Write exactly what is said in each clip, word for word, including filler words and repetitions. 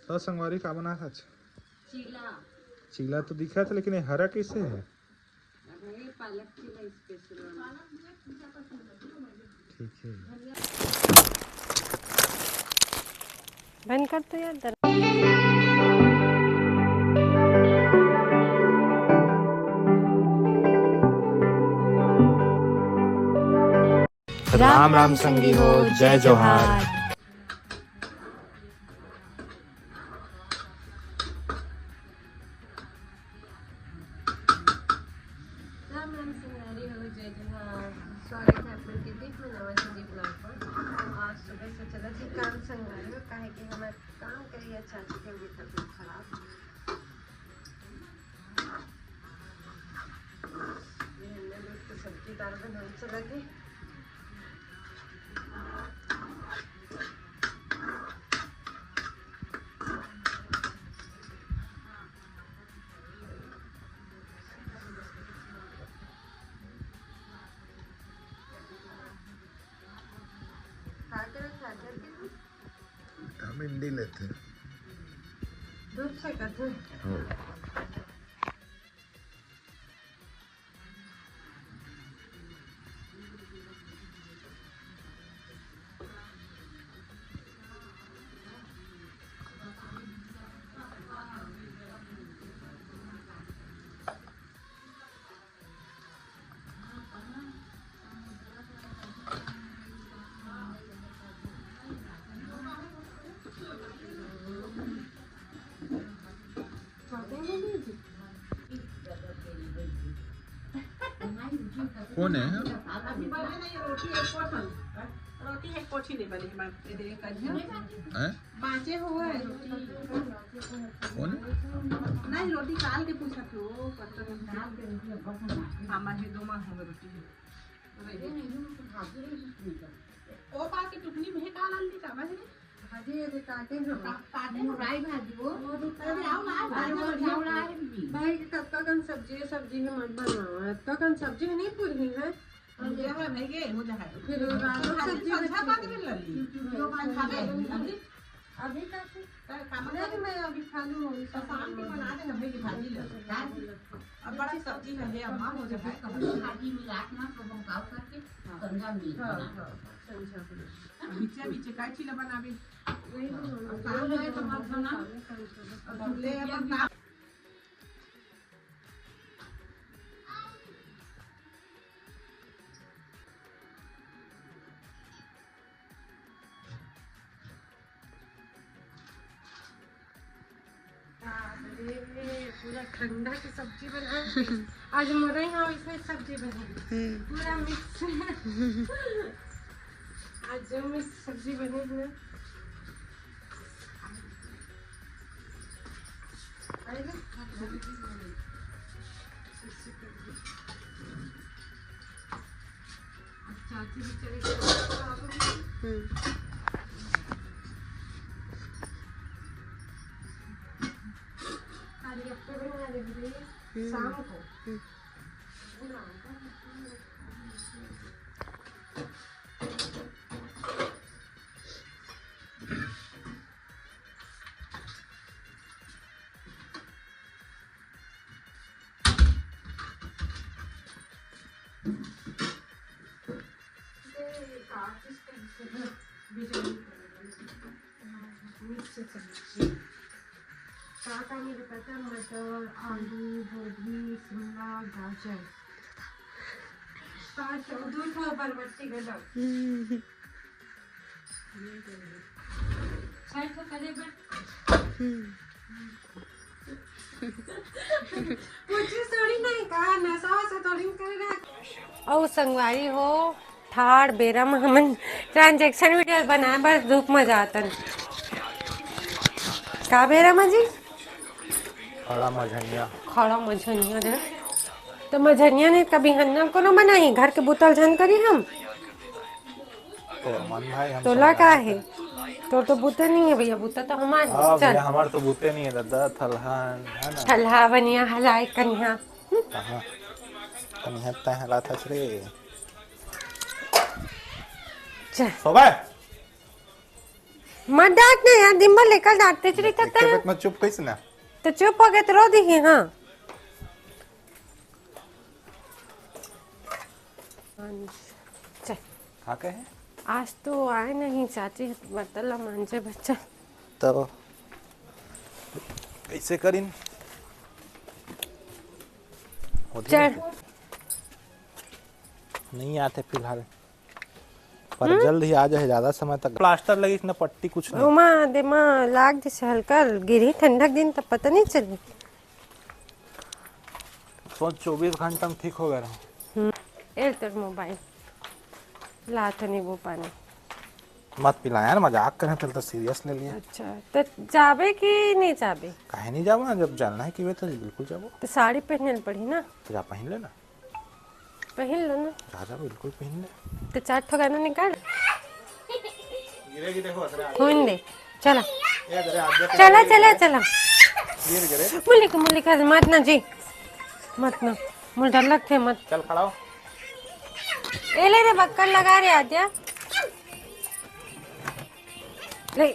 तो संगवारी का बनात हच? चीला। चीला तो दिखत हे, लेकिन ये हरा कैसे हे? अरे, पालक चीला special वाला। ठीक है। बंद कर तो यार, दर- राम राम संगी हो, जय जोहार। राम राम संगवारी हो, जय जोहार। स्वागत है आप लोग के बीच में नवा संगी vlog पर। आज सुबह से चला थी काम संगवारी हो, काहे कि हमारे काम करिए चाची के भी तबीयत खराब। ये हमने दूध की सब्जी दाल बनाने चला गए। का करत हे? विटामिन डी लेथे। दूध से करथे? हो। कौन है? अभी बने नहीं, रोटी एक कोठी। रोटी एक कोठी नहीं बनी हमारे, ये देख, कल है। हैं? बाँचे हुए है रोटी। कौन? नहीं, रोटी काल के पूछत हो, कब तक हम काल के रोटी अब बस हम बाँचे। हाँ, मैं ही दो माँ होंगे रोटी है। ओ पा के टुकनी में काल आल दी का, बस नहीं? भाजी ये काटे हो। का-, काटे हो। मुरई भाजी वो। अरे आओ ना, आज भाजी भाजी चावल आओ। आ रही है। भाई, कतका कन सब्जी है, सब्जी है मत बनाओ। कतका कन सब्जी है, नहीं पूरी है। हो जा है भाई, ये हो जा है। फिर वो रात को भाजी सब्जी संझा बची। बाद में ले ली। जो भाजी खावे, अभी अभी का फिर? तो खाना नहीं, मैं अभी खा लूँ, तो शाम के बना देना भाई, भाजी ले। अब बड़ा सब्जी है, ये अम्मा हो जा है, तो भाजी मिला के ना, तो हम काव करके हाँ। संझा में हाँ, बना। हाँ, संझा को। बीचे बीचे का चीला बनावे। वही तो अब काम है तो मत बना। अब ले अपन काम। अरे, पूरा ठंडा की सब्जी बनाए। आज मोरे यहाँ इसमें सब्जी बनी। हम्म। पूरा mix। आज जो mix सब्जी बनी है ना। आएगा? चाची बेचारी को हम्म। आज रखते बना दे मेरे हम्म। शाम को। हम्म। का का मिले पता? मटर, आलू, गोभी, शिमला, गाजर। पाँच ठो, दू ठो बरबट्टी गलम। हम्म। छह ठो करे बर। हम्म। कुछ थोड़ी नहीं कहा, नशा वशा थोड़ी कर रहा। अउ संगवारी हो, ठाड़ बेरा म हमन transaction video बनाए बर धूप म जातन। का बेरा म जी? खड़ा मझनिया। खड़ा मझनिया रे। तो मझनिया नहीं, कभी हन्ना कोनो बनाई, घर के बुतल झन करी हम। तोर मन भाई, हम तोला समझा का है? तोर तो बुता नहीं है भैया, बुता तो हमार है। हाँ चल। भैया, हमार तो बुते नहीं है दादा, थलहा है ना? थलहा बनिया हलाए कनिहा। हम्म? कहाँ? कनिहा तय हला था रे। चल। सोबे। मत डांट ना यार, दिन भर लेकर डांटते चली थकता है। मैं चुप कैसे ना? तो चुप हो गए तो रो दी, हाँ। चल। हाँ, कहे? आज तो आए नहीं चाची, बर्तन ला मांजे बच्चा। तो कैसे करिन? होती चल। नहीं। नहीं आते फिलहाल, पर हम्म? जल्द ही आ जाए, ज्यादा समय तक। प्लास्टर लगी ना, पट्टी कुछ नहीं। ओमा देमा लाग जैसे हल्का गिरी, ठंडक दिन तब पता नहीं चली। सोच, चौबीस घंटा में ठीक हो गया रहो। हम्म, ए तेरे मोबाइल ला तो नींबू पानी। मत पिला यार, मजाक करें, चल तो सीरियस ले लिया। अच्छा, तो जाबे कि नहीं जाबे? काहे नहीं जाबो ना, जब जाना है कि वे तो बिल्कुल जाबो। तो साड़ी पहने ल पड़ी ना। तो जा पहन लेना। पहन लो ना। जा, जा, बिल्कुल पहन ले। तो चार ठो गाना निकाल। गिरेगी, देखो, अतरे आगे। खून दे। चला। ये अतरे आगे चला, चला, चला। गिर गिरे। मुलिक, मुलिक, मत ना जी। मत ना। मुझे डर लगते, मत। चल, खड़ा हो। ए ले रे, बक्कल लगा रे, आद्या। ले,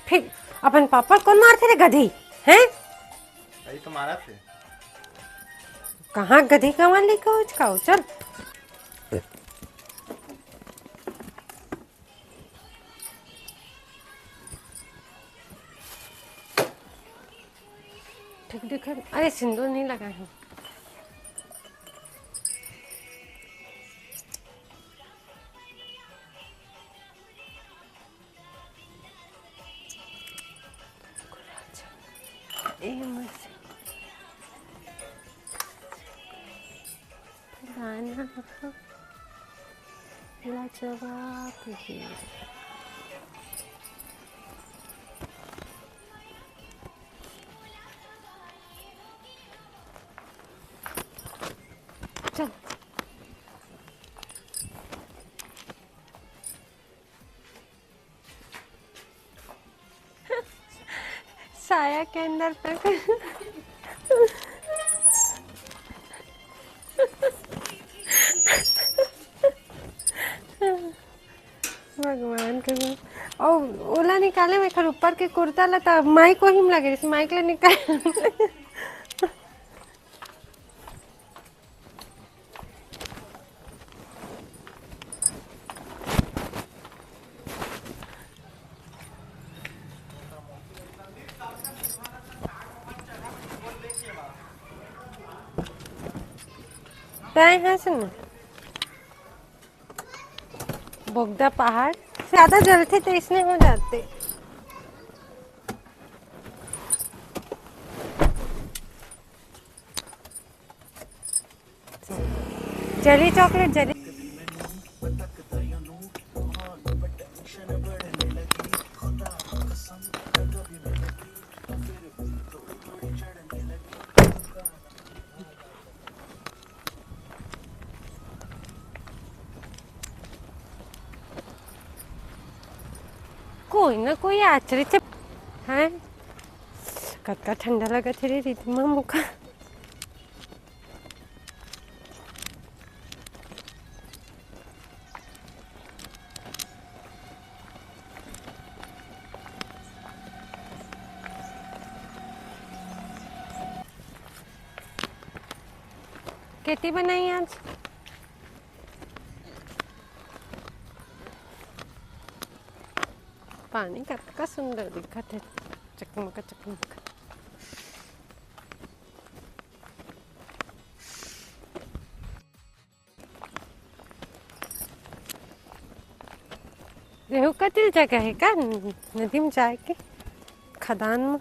फिर अपन पापा कौन मारते रे, गधी? हैं? यही तो मारा थे। कहाँ गधी कहाँ लेके हो, चल। ठीक दिखे। अरे, सिंदूर नहीं लगा है। ए, मस्त। गाना लाजवाब है। चल। साया के अंदर तक। भगवान के। और ओला निकाले में खर ऊपर के कुर्ता ला, त माइक वही में लगे रहिस, माइक ला निकाल। तय है सुन। बोगदा पहाड़ ज्यादा जलथे तो इसने हो जाते। जली चॉकलेट, जली। कोई ना कोई आचरित है। कतका ठंडा लगत हे रे रितिमा मोका। केती बनाई आज? पानी कतका सुंदर दिखत हे, चकमक चकमक। रेहू कतिल जगह हे का नदी में जाए के, खदान में?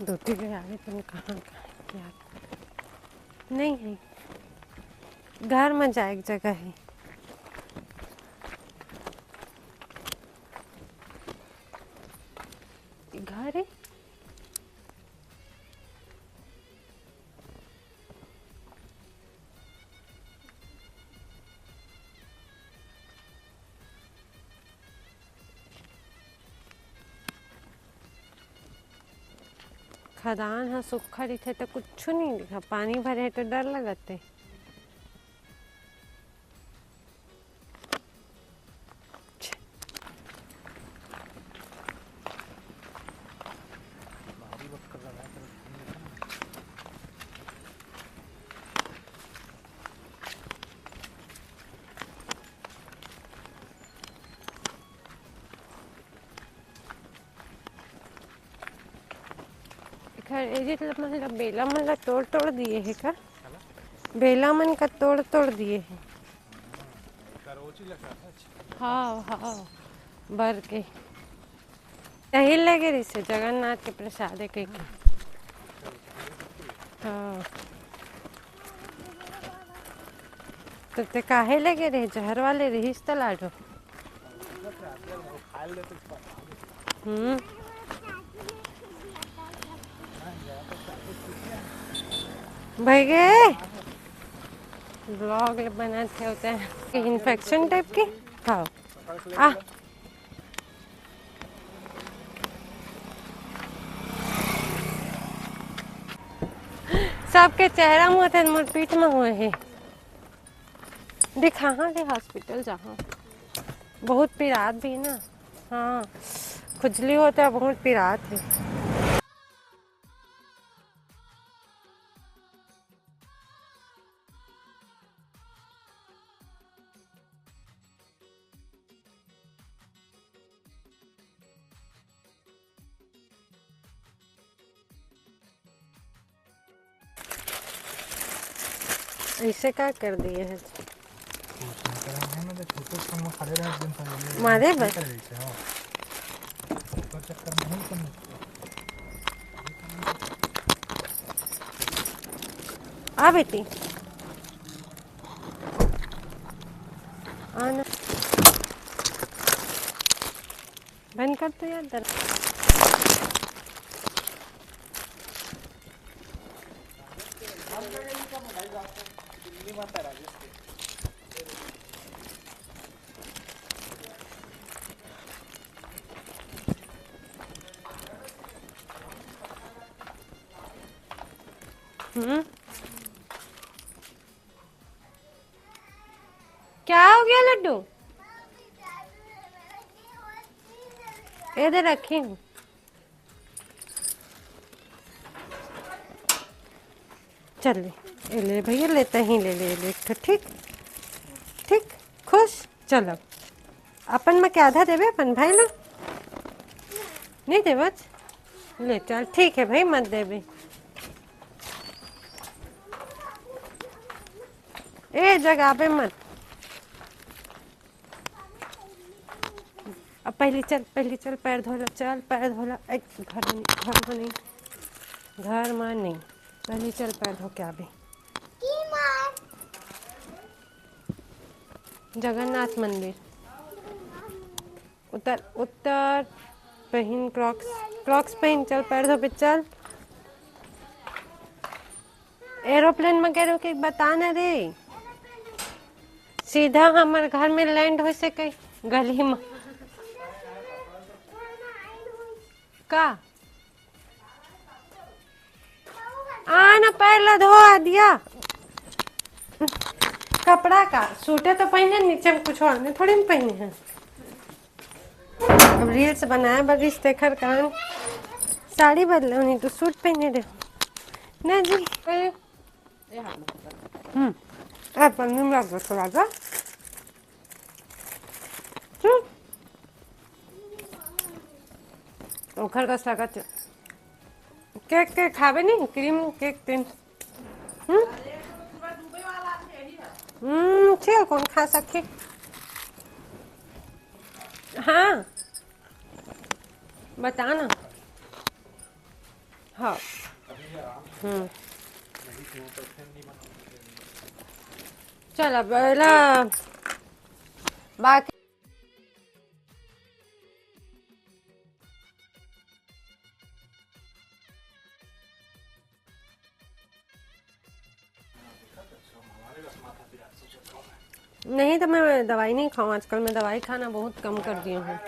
दो तीन जगह आगे तो कहाँ, कहाँ यार नहीं है। घर में जाए के जगह है। घर है। खदान ह सुक्खा रहिथे त कुछु नइ दिखय, पानी भरे हे त डर लगत हे। ए जी, मतलब, मतलब, बेला मन ला तोड़ तोड़ दिए हे का? बेला मन का तोड़ तोड़ दिए हे। करोची लगा था, अच्छा। हाँ, हाँ, बर के। यही लगे रहिसे जगन्नाथ के प्रसाद है कहीं। हाँ। तो ते काहे लगे रहे? जहर वाले रहिस त लाडो। हम्म। भाई गे, vlog बनात हे होते हैं। Infection type के? खाओ। आ। सबके चेहरा म होथे, मोर पीठ म होए हे। दिखा, हाँ, ले hospital जाहा। बहुत पिरात भी ना। हाँ, खुजली होता है, बहुत पिरात है। ऐसे का कर दिए हैं? मारे बस। आ बेटी, आना। बंद कर तो यार दर- हम्म। क्या हो गया लड्डू? इधर रखी हूँ। चल ले, ए ले भैया, लेते ही ले ले, ले एक ठो, ठीक, ठीक, खुश। चल अब अपन में के आधा देबे अपन भाई ला, नहीं देबच? ले चल, ठीक है भाई, मत देबे। ए, जगाबे मत। अब पहली चल, पहली चल, पैर धोला, चल, पैर धोला। ए, घर में नहीं, घर में नहीं, घर में नहीं। पहली चल, पैर धो के आबे। जगन्नाथ मंदिर। उतर, उतर, पहिन Crocs, Crocs पहिन, चल, पैर धोबे, चल। Aeroplane में कह रहे हो कि बता ना रे, सीधा हमर घर में land हो सके, गली में। का? आ ना, पैर ला धो आ दिया। कपड़ा का सूटे तो पहने, नीचे में कुछ और नहीं, थोड़ी ना पहने हैं। अब reels बनाए बर रिश्ते खर कान साड़ी बदले, नहीं तो सूट पहने रहे ना जी। हम्म, अपन निमरा को थोड़ा सा। चुप। ओखर कस लागत हे। Cake, cake खाबे नहीं, cream cake तेन। हम्म? हम्म, चल, कौन खा सके? हाँ, बता ना। हाँ। हम्म। चल, अब एला बाकी नहीं तो मैं दवाई नहीं खाऊं, आजकल मैं दवाई खाना बहुत कम कर दिया हूँ।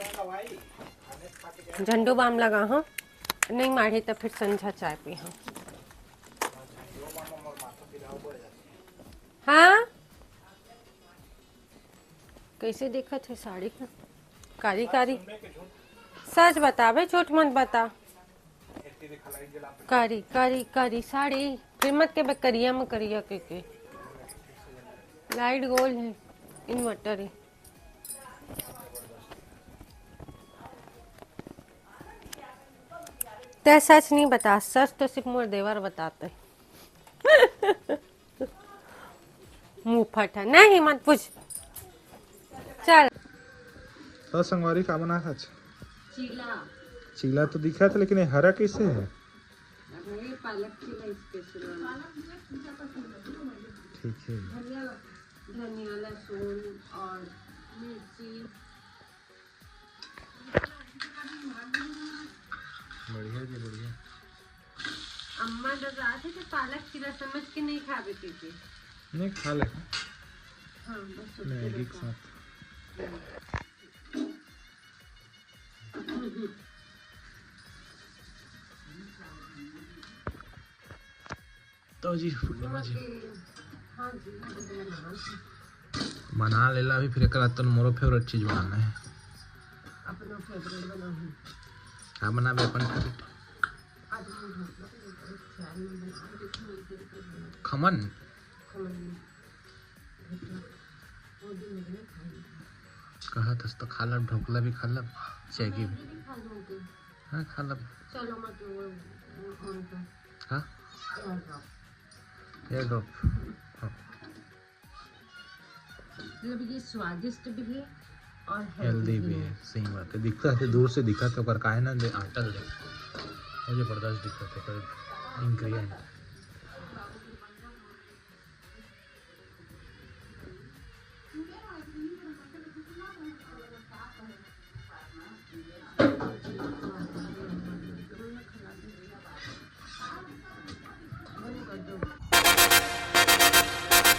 झंडू बाम लगा हूँ, नहीं माढ़ी तो फिर संझा चाय पी हूँ। हाँ, कैसे दिखत हे साड़ी का? कारी कारी। सच बताबे, झूठ मत बता। कारी कारी कारी साड़ी, फिर मत के करिया में करिया के, के। Light गोल है, inverter है। तै सच नहीं बता, सच तो सिर्फ मोर देवर बताते। मुंह फटा नहीं, मत पूछ। चल। तो संगवारी का बना खाच? चीला। चीला तो दिखा था, लेकिन ये हरा कैसे है? अरे, पालक चीला special वाला। ठीक है। धनिया, धनिया, लहसुन और मिर्ची। बढ़िया जी, बढ़िया। अम्मा डराथे कि पालक चीला समझ के नहीं खावे के। नहीं, खा ले। हाँ, बस उसके मैगी के साथ। तो जी, पूर्णिमा जी। हाँ जी, हाँ जी, हाँ जी। बना लेला अभी, फिर एकर बाद तो मोरो favourite चीज बनाना है। अपना favourite बनाहूँ। का बनाबे अपन favourite? आज मैं ढोकला के ऊपर चाय में बना के देखूँ, एक दिन कर बनाऊँ। खमन? खमन। ढोकला। वो दिन मैंने खाया था। कहा था तो खा लब, ढोकला भी खा लब, चैगी भी। मैगी भी खा लूँगी। हाँ, खा लब। चलो, मैं तो वो, वो, वो, वो, हाँ? Air drop। Air drop। हाँ। मतलब, ये स्वादिष्ट भी है और healthy healthy भी भी है। है, सही बात है। दिखता है, दूर से दिखा तो ओकर काहे ना दे, आटा दे। वो जबरदस्त दिखता है, ओकर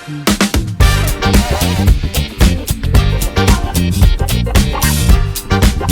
ingredient।